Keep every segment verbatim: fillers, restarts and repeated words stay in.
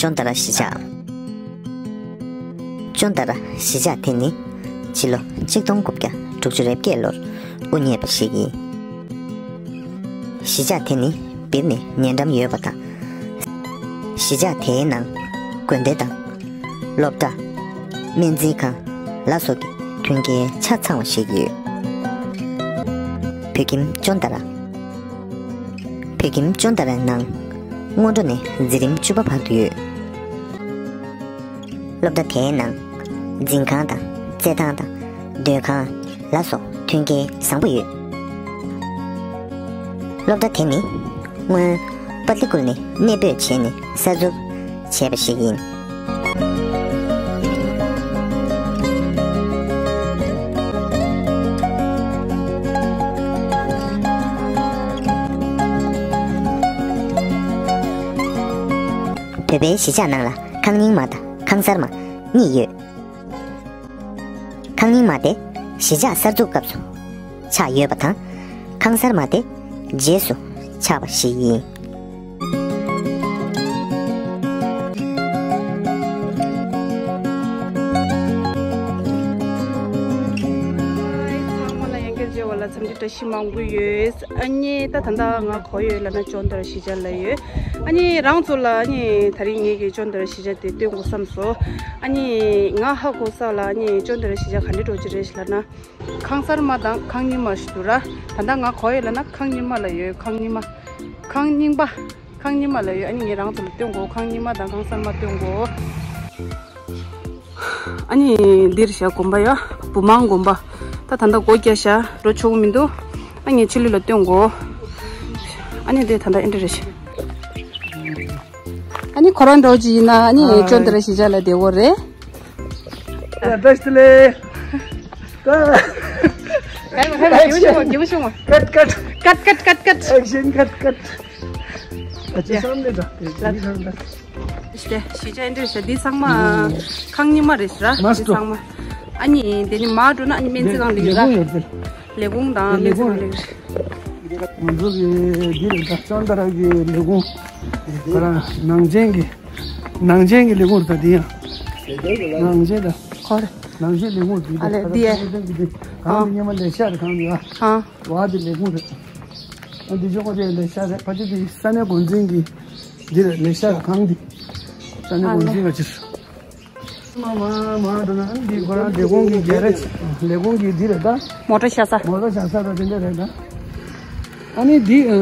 ཅོན་ཏ་ར་གཞིས་ཆགས། ཅོན་ཏ་ར་གཞིས་ཆགས་དེ་ནི་ཕྱི་ལོ་ཆིག་སྟོང་དགུ་བརྒྱ་དྲུག་ཅུ་རེ་བརྒྱད་ལོར་དབུ་བརྙེས་པ་ཞིག་ཡིན། གཞིས་ཆགས་དེ་ནི་སྦིར་ནས་ཉེ་འགྲམ་ཡོད་པ་དང་། གཞིས་ཆགས་དེའི་ནང་དགོན་སྡེ་དང་། སློབ་གྲྭ། སྨན་རྩིས་ཁང་ལ་སོགས་ཀྱི་མཐུན་རྐྱེན་ཆ་ཚང་བ་ཞིག་ཡོད། བོད་ཁྱིམ་ཅོན་ཏ་ར། བོད་ཁྱིམ་ཅོན་ཏ་རའི་ནང་སྔོན་འགྲོ་ནས་འཛིན་རིམ་བཅུ་པ་བར་དུ་ཡོད། སློབ་གྲྭ་དེའི་ནང་འཛིན་ཁང་དང་རྩེད་ཐང་དང་སྡོད་ཁང་ལ་སོགས་མཐུན་རྐྱེན་བཟང་པོ་ཡོད། སློབ་གྲྭ་དེ་ནི་སྔོན་པཱ་ལི་ཀུལ་ནས་གནས་སྤོས་བྱས་ནས་གསར་འཛུགས་བྱས་པ་ཞིག་ཡིན། བོད་པའི་གཞིས་ཆགས་ནང་ལ་ཁང་རྙིང་མ་དང་ཁང་གསར་མ་གཉིས་ཡོད། ཁང་རྙིང་མ་དེ་གཞིས་ཆགས་གསར་འཛུགས་སྐབས་སུ་ཆགས་ཡོད་པ་དང་། ཁང་གསར་མ་དེ་རྗེས་སུ་ཆགས་པ་ཞིག་ཡིན། ཚང་མ་ལ་ཡང་བསྐྱར་མཇལ་བ་ལ་འཚམས་འདྲི་བཀྲ་ཤིས་མང་པོ་ཡོད། ཨ་ནི་ད་ད་ལྟ་ང་ག་པར་ཡོད་ལབ་ན་ཅོན་ཏ་ར་གཞིས་ཆགས་ལ་ཡོད། ཨ་ནི་རང་ཚོ་ལ་ཨ་ནི་ད་རིང་ངེད་ཀྱིས་ཅོན་ཏ་ར་གཞིས་ཆགས་དེ་སྟོན་དགོས་བསམ་སོང་། ཨ་ནི་ང་ཧ་གོ་ས་ལ་ཨ་ནི་ཅོན་ཏ་ར་གཞིས་ཆགས་ག་འདྲ་འདྲ་ཅིག་རེད་ལབ་ན། ཁང་གསར་མ་དང་ཁང་རྙིང་མ་ཞིག་འདུག་ར། ད་ལྟ་ང་ག་པར་ཡོད་ལབ་ན་ཁང་རྙིང་མ་ལ་ཡོད། ཁང་རྙིང་མ། ཁང་རྙིང་པ། ཁང་རྙིང་མ་ལ་ཡོད། ཨ་ནི་ངས་རང་ཚོ་ལ་སྟོན་དགོས། ཁང་རྙིང་མ་དང་ཁང་གསར་མ་སྟོན་དགོས། ཨ་ནི་འདིར་བཞག་དགོན་པ་ཡ། བུམ་དགོན་པ། ད་ད་ལྟ་སྒོ་རྒྱག་བཞག་འགྲོ་ཆོག་གི་མི་འདུག་ཨ་ནི་ཕྱི་ལོགས་ལ་སྟོན་དགོས། ཨ་ནི་དེ་ད་ལྟ་ཨེ་འདྲ་རེད་ཤག་ཨ་ནི་ཁོ་རང་འདྲ་བོ་ཅིག་ཡིན་ན་ཨ་ནི་ཨ། ཅོན་ཏ་ར་གཞིས་ཆགས་ལ་བསྡད་ཡོད་རེད། བཀྲ་ཤིས་བདེ་ལེགས། ཀ། ཧེ་མ་ཧེ་མ་གྱིས་མ་ཤོང་། གྱིས་མ་ཤོང་། ཀཊ་ཀཊ། ཀཊ་ཀཊ་ཀཊ་ཀཊ། ཨེག་ཤན། ཀཊ་ཀཊ། ཨ་ཅེ་ཡ། སམ་ལེ་ད། ལ། ལ། ལ། ཤི་ཤི་ཅན་འདྲ་ཞིག་འདི་ཚང་མ་ཁང་རྙིང་མ་རེད་ཟེར་ར། མ་འདི་སྟོ། ཚང་མ། ཨ་ནི་དེ་ནི་མར་འགྲོ་ན་ཨ་ནི་སྨན་རྩིས་ཁང་ལས་ལས་ཡོད་ར། ཁུངས་ཡོད་དེ། ལས་ཁུངས་དང་སྨན་རྩིས་ཁང་ལས་ཡོད། ང་ཚོ་གི་འདི་རེད་ད། ཅོན་ཏ་ར་གི་ལས་ཁུངས། ཁོ་རང་ནང་ཆེན་གྱི། ནང་ཆེན་གྱི་ལས་ཁུངས་རེད་ད་འདི་ཡང་། ནང་ཆེན་ད། ཁོ་རེད། ནང་ཆེན་ལས་ཁུངས་འདི་ཨ་ལེ་ད་འདི་ཡ། ཁ་སང་ཨ། གང་དུ་སྔོན་མ་ལས་ཤག་རེད་གང་དུ་ཡ། ཨ། བ་དེ་ལས་ཁུངས་རེད། ཨ་འདི་ཕྱོགས་ཁོ་དེ་ལས་ཤག་རེད། ཕ་ཆུ་དེ་ས་གནས་འགོ་འཛིན་གྱི་འདི་རེད། ལས་ཤག་གང་འདི་ས་གནས་འགོ་འཛིན་ག་ཅིར། མ་མ་མ་འགྲོ་ན་འདི་ཁོ་རང་ལས་ཁུངས་ཀྱི་གྲས་རེད། ལས་ཁུངས་ཀྱི་འདི་རེད་ད། མོ་ཊ་བཞག་ས། མོ་ཊ་བཞག་ས་ད་དེ་འདྲ་རེད་ད། ཨ་ནི་འདི་ཨ་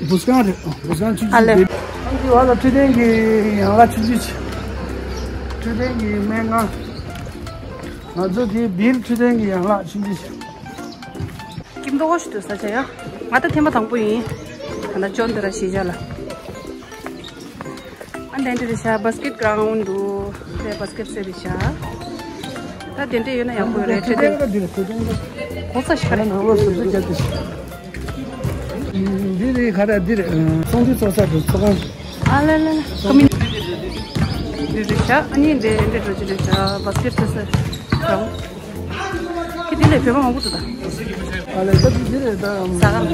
བུ་སྒང་རེད། བུ་སྒང་ཆུང་ཆུང་ཨ་ལེ། འདི། ཨ་འདི་བ་ལ་འཕྲོད་བསྟེན་གྱི་ཡན་ལག་ཆུང་ཆུང་ཅིག་འཕྲོད་བསྟེན་གྱི་སྨན་ཁང་། ང་ཚོ་འདི་སྦིར་འཕྲོད་བསྟེན་གྱི་ཡན་ལག་ཆུང་ཆུང་ཅིག་སྐྱིད་མདོག་ཁ་ཤས་འདུག་ས་ཆ་ཡ། ང་ད་ཐེངས་མ་དང་པོ་ཡིན། ད་ལྟ་ཅོན་ཏ་ར་གཞིས་ཆགས་ལ། ཨ་འདི་འདྲ་རེད་ཤག་བྷ་སི་ཀེཊ་གྷ་རའུན་ཌི་འདུག་དེ་བྷ་སི་ཀེཊ་རྩེད་རེད་ཤག་ད་དེ་འདྲ་ཡོད་ན་ཡག་པོ་རེད་དེ། འདི་རེད་འདི་རེད། གོ་ས་ཞིག་རེད། ནང་ལོགས་སུ་འདི་རྒྱབ་དེ། འདི་རེད་ག་རེ་འདི་རེད། ཚོགས་འདུ་ཚོགས་ས་རེད། ཚོགས་ཁང་། ཨ་ལ་ལ་ལ། ཀ་མི་འདི་རེད་ཤག་ཨ་ནི་འདི་འདྲ་འགྲོ་རྒྱུ་རེད་ཤག་བྷ་སི་ཀེཊ་རྩེད་ས་རེད། ཁྱེད་འདི་ལས་བོད་པ་མང་པོ་འདུག་ད། ཨ་ལས་ད་འདི་རེད་ད། ཟ་ཁང་།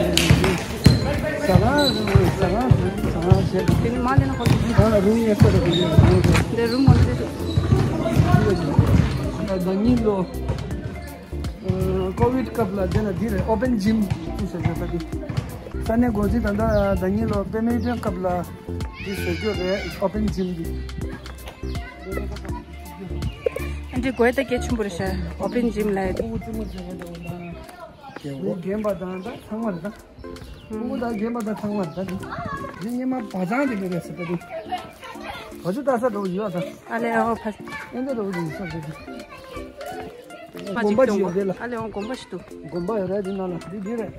ཟ་ཁང་ཟ་ཁང་ཟ་ཁང་བྱས། དེ་ནི་མ་ལས་ན་ཁོ་ཚོ། ཨ་རུམ་ཡག་པོ་རེད་འདི་རེད། འདི་རུམ་མང་པོ་རེད། ཟླ་ཉིན་ལོ། ཀོ་བིད་སྐབས་ལ་དེ་ལ་འདི་རེད། ཨོ་པན་ཇིམ་ཅིག་བཟོས་ཡོད་པ་འདི། ས་གནས་འགོ་འཛིན་ད་ལྟ་ཟླ་ཉིན་ལོ་དཔེ་མེད་སྐབས་ལ་འདི་བཟོས་རྒྱུ་རེད། ཨོ་པན་ཇིམ་འདི། ཨ་འདི་དགོས་ད་གལ་ཆེན་པོ་རེད་ཤག་ཨོ་པན་ཇིམ་ལ། ཕྲུ་གུ་རྩེད་མོ་རྩེ་མཁན་འདྲ་བོ་དང་། རྒན་པ་དང་ད་ཚང་མ་རེད་ད། ཕྲུ་གུ་དང་རྒན་པ་དང་ཚང་མ་རེད་ད། འདི་སྔོན་མ་བ་ཚང་དེ་འདྲ་རེད་ཟེར་ད་འདི། བ་ཚང་ལྟ་ས་འདྲ་བོ་ཡོད་ད། ཨ་ལེ་ཨོ་ཕ། ཨེ་འདྲ་འདྲ་བོ་ཡོད་ས་རེད་འདི། མ་ཅིག་དགོན་པ་ཅིག་ཡོད་འདི་ལ། ཨ་ལེ་ཨོ་དགོན་པ་ཞིག་འདུག་དགོན་པ་ཡོད་རེད་འདི་ནང་ལ། འདི་འདི་རེད།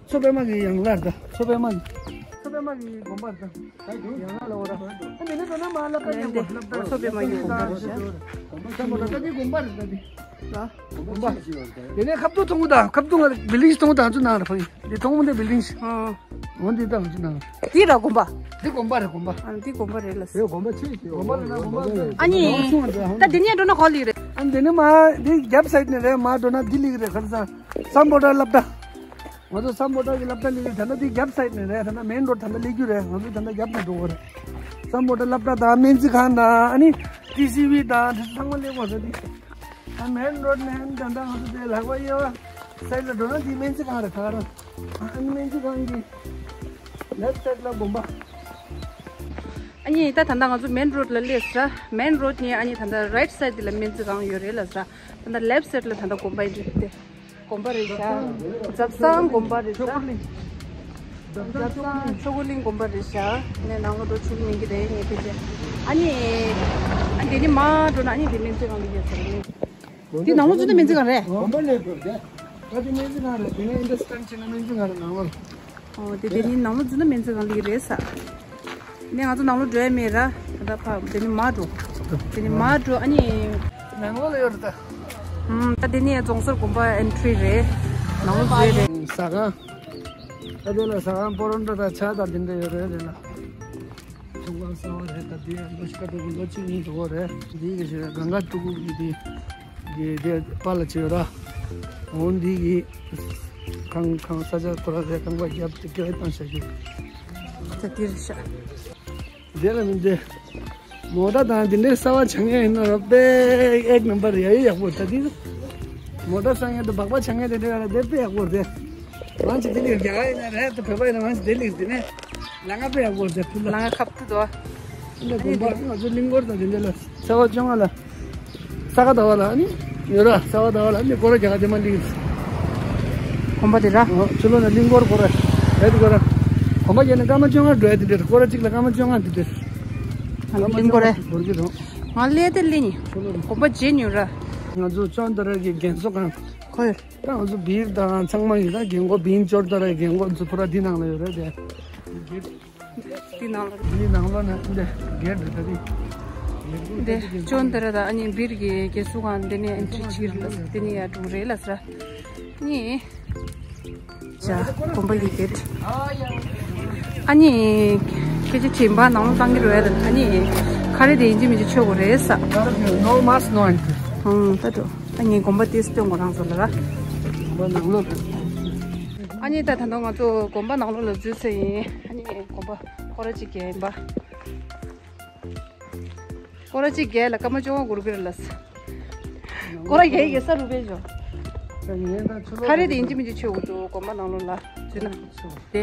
མཚོ་པདྨ་གི་ཡན་ལག་རེད་ད། མཚོ་པདྨ་གི། མཚོ་པདྨ་གི་དགོན་པ་རེད་ད། ཡང་ལ་འོ་ར། ཨ་འདི་ནི་འགྲོ་ན་མ་ལབ་ད་ཡང་འགྲོ། མཚོ་པདྨ་གི་དགོན་པ་རེད་ཤག་ད་མོ་ད་ད་འདི་དགོན་པ་རེད་ད་འདི། ད། དགོན་པ། དེ་ནས་ཁབ་ཏུ་ཐོང་གུ་ད་ཁབ་ཏུ་ང་བིལ་ཌིང་ཐོང་གུ་ད་ཚུ་ནང་ར་ཕ་གི། འདི་ཐོང་གུ་འདི་བིལ་ཌིང་། ཨ། འོ་འདི་ད་ཚུ་ནང་། འདི་ར་དགོན་པ། འདི་དགོན་པ་རེད་དགོན་པ། ཨ་འདི་དགོན་པ་རེད་ལ། དེ་དགོན་པ་ཆེ་ཆེ། དགོན་པ་རེད་ན་དགོན་པ་རེད། ཨ་ནི། ད་འདི་ནས་འགྲོ་ན་ག་པར་སླེབས་རེད། ཨ་འདི་ནས་མ་འདི་རྒྱབ་སའིཌ་ནས་རེད། མ་འགྲོ་ན་འདི་སླེབས་རེད། ག་རེ་ཟ། སམ་བྷོ་ཊ་སློབ་གྲྭ། ང་ཚོ་སམ་བྷོ་ཊ་གི་སློབ་གྲྭ་སླེབས་ཡོད། ད་ལྟ་འདི་རྒྱབ་སའིཌ་ནས་རེད། ད་ལྟ་མེན་རོཌ་ད་ལྟ་སླེབས་རྒྱུ་རེད། ང་ཚོ་ད་ལྟ་རྒྱབ་ནས་འགྲོ་གི་རེད། ས་མོ་ཊ་སློབ་གྲྭ་དང་སྨན་རྩིས་ཁང་དང་ཨ་ནི་ཊི་སི་ཝི་དང་དེ་ཚོ་ཚང་མ་སླེབས་པ་རེད། ཨ་མེན་རོ་ཌི་ནས་ཨ་ནི་ད་ལྟ་ང་ཚོ་དེ་ལྷག་པ་གཡས་པ་སའིཌ་ལ་འགྲོ་ན་དེ་སྨན་རྩིས་ཁང་རེད། ཁ་ར་ཨ་ནི་སྨན་རྩིས་ཁང་གི་ལེཕ་སའིཌ་ལ་དགོན་པ། ཨ་ནི་ད་ད་ལྟ་ང་ཚོ་མེན་རོ་ཌི་ལ་སླེབས་ས། མེན་རོ་ཌི་ནས་ཨ་ནི་ད་ལྟ་རའིཊ་སའིཌ་དེ་ལ་སྨན་རྩིས་ཁང་ཡོད་རེད་ལབ་ས། ད་ལྟ་ལེཕ་སའིཌ་ལ་ད་ལྟ་དགོན་པ་ཡིན་རེད་དེ། དགོན་པ་རེད་ཤག་ཛབ་སང་དགོན་པ་རེད་ཤག་ཛབ་སང་ཆོས་འཁོར་གླིང་དགོན་པ་རེད་ཤག་ངས་ནང་ལོགས་འགྲོ་ཆོག་གི་མིན་གྱི་རེད། ངས་ཕལ་ཆེར་ཨ་ནི་ཨ་དེ་ནི་མར་འགྲོ་ན་ཨ་ནི་དེ་སྨན་རྩིས་ཁང་ལ་ཡོད་ས་རེད། འདི་ནང་ལོགས་ཚུད་ན་སྨན་རྩིས་ཁང་རེད། དགོན་པ་ནས་འགྲོ་དེ་ད་དེ་སྨན་རྩིས་ཁང་རེད། དེ་ནས་ཨིན་ཌ་སི་ཊན་ཕྱིན་ན་སྨན་རྩིས་ཁང་རེད་ནང་ལོགས། ཨོ་དེ་དེ་ནི་ནང་ལོགས་ཚུད་ན་སྨན་རྩིས་ཁང་ལ་ཡོད་རེད་ས། ནས་ང་ཚོ་ནང་ལོགས་འགྲོ་ཡ་མེད་ར། ད་ཕ་དེ་ནི་མར་འགྲོ། དེ་ནི་མར་འགྲོ་ཨ་ནི། ནང་ལོགས་ལ་ཡོད་རེད་ད། ཨུམ་ད་དེ་ནི་རྫོང་སར་དགོན་པ་ཨེན་ཊི་རི་རེད། ནང་ལོགས་འཛུལ་རེད། ཟ་ཁང་། ད་དེ་ལ་ཟ་ཁང་པོ་རོ་ཊ་དང་ཇ་དང་དེ་འདྲ་ཡོད་རེད་དེ་ལ། ཚོང་ཁང་གསར་པ་རེད། ད་དེ་ལོ་ཤི་ཀ་ཏོ་གི་ལོ་གཅིག་གཉིས་འགྲོ་གི་རེད། འདི་གི་ཞེས་གངྒཱ་སྤྲུལ་སྐུ་གི་དེ་གི་དེ་པཱ་ལགས་བྱས་ཡོད་ར། འོ་འདི་གི་ཁང་ཁང་ས་ཆ་ཁོ་ར་རེད། ཁང་པ་རྒྱབ་དེ་སྐད་བཏང་བྱ་རྒྱུ། ད་དེ་རེད་ཤག་དེ་ལ་མི་འདི་མོ་ཊ་དང་དེ་འདྲའི་གསར་པ་ཆགས་མཁན་ཡིན་ན་ར་དཔེ་ཨེག་ནམ་བར་ཡ་ཡི་ཡག་པོ་ད་དེ། མོ་ཊ་སང་ཡ་དེ་སྦག་སྦག་ཆགས་མཁན་དེ་འདྲ་ཡ་ར་དེ་དཔེ་ཡག་པོ་རེད། ང་ཚོ་དེ་ལས་རྒྱ་གར་ཡིན་ན་རེད་ད་བོད་པ་ཡིན་ན་ང་ཚོ་དེ་ལས་དེ་ནས་ལ་ང་དཔེ་ཡག་པོ་རེད། ཕུལ་ལ་ང་ཁབ་ཏུ་དོ། འདི་དགོན་པ་ང་ཚོ་གླིང་སྐོར་དང་དེ་འདྲ་ལ་ས་བ་བཅོ་ལྔ་ལ། ས་ག་ཟླ་བ་ལ་ནི་ཡོད་ར། ས་ག་ཟླ་བ་ལ་ནི་སྐོར་ར་རྒྱག་ག་དེ་མ་འདི། དགོན་པ་དེ་ར། ཨོ་ཕྱི་ལོགས་ནས་གླིང་སྐོར་སྐོར་ར་རེད་སྐོར་ར། དགོན་པ་རྒྱག་ན་སྐར་མ་བཅོ་ལྔ་འགྲོ་ཡ་དེ་འདྲ། སྐོར་ར་གཅིག་ལ་སྐར་མ་བཅོ་ལྔ་དེ་འདྲ། གླིང་སྐོར་རེད། འགྲོ་གི་རེད། ང་ལས་དེ་ལས་ནི་དགོན་པ་རྗེས་ཉོ་ར། ང་ཚོ་ཅོན་ཏ་ར་གི་རྒན་གསོ་ཁང་ཁོ་ཡོད། ད་ང་ཚོ་བིར་དང་ཚང་མ་ཡིན་ད་རྒན་གོག་བིན་ཅོན་ཏ་ར་རྒན་གོག་ཚོ་ཕུ་ར་འདི་ནང་ལ་ཡོད་རེད་དེ། འདི་ནང་ལ། འདི་ནང་ལོགས་ནས་འདི་རྒན་རེད་ད་འདི། འདི་ཅོན་ཏ་ར་དང་ཨ་ནི་བིར་གྱི་རྒན་གསོ་ཁང་འདི་ནས་ཨེན་ཊི་རི་བྱེད་ཀྱི་རེད་ལ། འདི་ནས་ཡར་འགྲོ་གི་རེད་ལ་ཟེར། ནི། ཇ་དགོན་པ་གི་གེ་ཊི། ཨ་ནི། སྐད་ཆ་དྲན་པ་ནང་ལོགས་བཏང་གི་རེད་ད། ཨ་ནི། ཁ་རས་དེ་ཡིན་གཅིག་མིན་གཅིག་མཆོད་དགོས་རེད་ས། No mask, no entry. ཧུང་ད་འགྲོ། ཨ་ནི་དགོན་པ་དེ་སྟོན་དགོས་རང་ཚོ་ལ་ར། དགོན་པ་ནང་ལོགས་རེད། ཨ་ནི་ད་ད་ནང་ང་ཚོ་དགོན་པ་ནང་ལོགས་ལ་འཛུལ་ཚར་ཡིན། ཨ་ནི་དགོན་པ་སྐོར་ར་གཅིག་རྒྱག་ཡིན་པ། སྐོར་ར་གཅིག་རྒྱག་ལ་སྐར་མ་བཅོ་ལྔ་འགོར་གི་རེད་ལ། སྐོར་ར་རྒྱག་ཡི་གེ་ས་རུ་བས་ཇོ། ཁ་རས་དེ་ཡིན་གཅིག་མིན་གཅིག་མཆོད་དགོས་འདུག་དགོན་པ་ནང་ལོགས་ལ་འཛུལ་ན། དེ།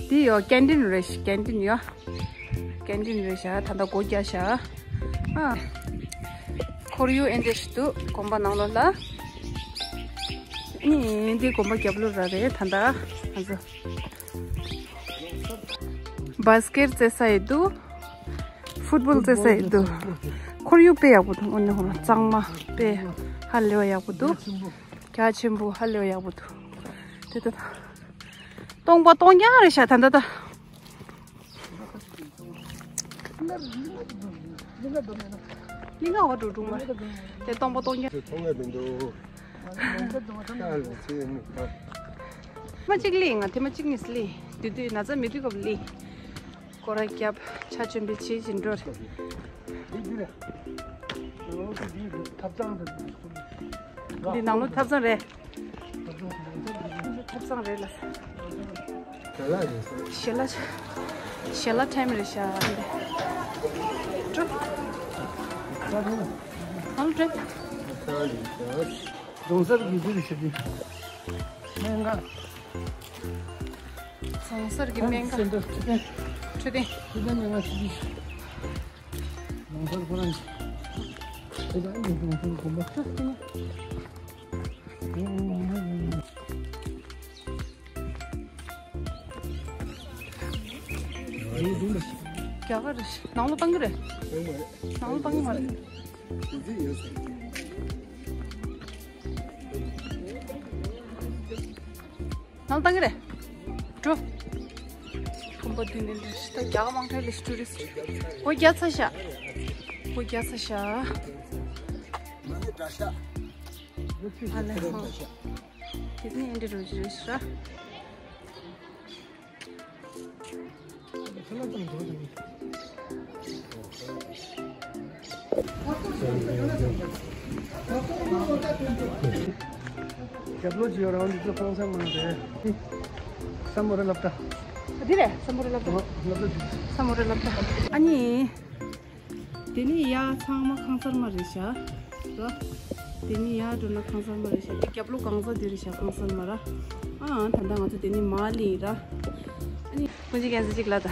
དེ་ཡོ་ཀེན་ཊིན་རེད་ཤག་ཀེན་ཊིན་ཡོ། ཀེན་ཊིན་རེད་ཤག་ད་ལྟ་སྒོ་རྒྱག་ཤག་ཨ། ཁོར་ཡུག་ཨེ་འདྲ་ཞིག་འདུག་དགོན་པ་ནང་ལོགས་ལ། ཨེ་འདི་དགོན་པ་རྒྱབ་ལོགས་ར་རེད་ད་ལྟ། ང་ཚོ། བཱ་སི་ཀེཊ་རྩེ་ས་ཡི་འདུག་ཕུཊ་བོལ་རྩེ་ས་ཡི་འདུག་ཁོར་ཡུག་དཔེ་ཡག་པོ་འདུག་དངོས་གནས་ཁོ་རང་གཙང་མ་དཔེ་ཧ་ལས་པ་ཡག་པོ་འདུག་རྒྱ་ཆེན་པོ་ཧ་ལས་པ་ཡག་པོ་འདུག་དེ་ལྟ་ད། སྟོང་པ་སྟོང་རྐྱང་རེད་ཤག་ད་ལྟ་ད། གླིང་ག་བ་འགྲོ་འགྲོ་མ་རེད། དེ་སྟོང་པ་སྟོང་རྐྱང་། མཐོང་ཡ་མི་འདུག་ཁ་ལ་ཚེ་ནི་ཁ། མ་གཅིག་གླིང་ང་དེ་མ་གཅིག་ནི་གླིང་། དུས་དུས་ན་ཚ་མི་དུས་སྐབས་གླིང་། སྐོར་ར་རྒྱབ། ཆ་ཆེན་པོའི་ཆེ་ཆེན་འགྲོ་རེད། འདི་ནང་ལོགས་ཐབ་ཚང་རེད། ཐབ་ཚང་རེད་ལ། ཞལ་ལག་ཞལ་ལག་ཐེམ་རེད་ཤག་འགྲོ། ནང་ལོགས་འགྲོ། རྫོང་སར་གྱི་འདི་རེད་ཤག་འདི། སྨན་ཁང་། རྫོང་སར་གྱི་སྨན་ཁང་། སེན་ཊར་འཕྲོད་བསྟེན། འཕྲོད་བསྟེན། འཕྲོད་བསྟེན་སྨན་ཁང་ཞིག་འདི། རྫོང་སར་ཁོ་རང་། ཁོ་རང་གི་རྫོང་སར་དགོན་པ་ཆགས་ཀྱི་ན། རྒྱ་གར་རེད། ནང་ལོགས་བཏང་གི་རེད། ནང་ལོགས་བཏང་གི་མ་རེད། ནང་བཏང་གི་རེད། འགྲོ། ཁང་པ་མདུན་ནས་འགྲོ་ཤི་ད་རྒྱ་གར་དམངས་ཁྲོད་ལས་ཊུ་རི་སི་ཊི། སྒོ་རྒྱག་ཚར་ཤག་སྒོ་རྒྱག་ཚར་ཤག་ཨ་ལེ་ཧོ། དེ་ནས་འདི་རུ་རེད་ཤག་རྒྱབ་ལོགས་ཀྱི་རང་འདི་ཚོ་ཁང་ཚང་མ་རེད། ས་མོ་ར་སློབ་གྲྭ། ཨ་ འདི་རེད། ས་མུ་རེ་ལབ་ད། ས་མུ་རེ་ལབ་ད། ཨ་ནི། དེ་ནི་ཡ་ཚང་མ་ཁང་གསར་མ་རེད་ཤག་ར། དེ་ནི་ཡ་འགྲོ་ན་ཁང་གསར་མ་རེད་ཤག་དེ་རྒྱབ་ལོགས་གང་ས་དེ་རེད་ཤག་ཁང་གསར་མ་ར། ཨ་ད་ལྟ་ང་ཚོ་དེ་ནི་མ་ལི་ར། ཨ་ནི་ཀུན་གྱི་ཀན་སི་གཅིག་ལ་ད།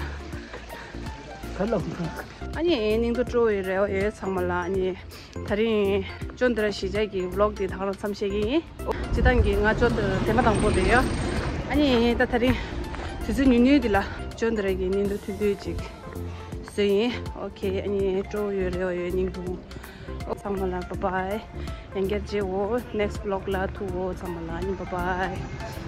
ག་ལ་ཧུ་ཁ། ཨ་ནི་སྙིང་དུ་སྤྲོ་བའི་རེ་བ་ཡོད་ཚང་མ་ལ། ཨ་ནི་ད་རིང་ཅོ་འདི་ར་གཞིས་ཆགས་ཀྱི་ཝི་ལོག་འདི་ད་ག་རང་མཚམས་བཞག་གི་ཡིན། སྤྱི་བཏང་གི་ང་ཅོ་དེ་མ་དང་པོ་རེད་ཡ། ཨ་ནི་ད་ད་རིང་དུས་ཚོད་ཉུང་ཉུང་འདི་ལ་ཅོ་འདི་ར་གི་སྙིང་དུ་ཐུང་ཐུང་ཅིག་བཟོས་ཡིན། ཨོ་ཁེ། ཨ་ནི་སྤྲོ་བོ་ཡོད་རེ་བ་ཡོད་སྙིང་དུ། ཨོ་ཚང་མ་ལ་བྷའི་བྷའི། ཡང་བསྐྱར་མཇལ་འོ། ནེགསི་ཝི་ལོག་ལ་ཐུག་འོ་ཚང་མ་ལ། ཨ་ནི་བྷའི་བྷའི།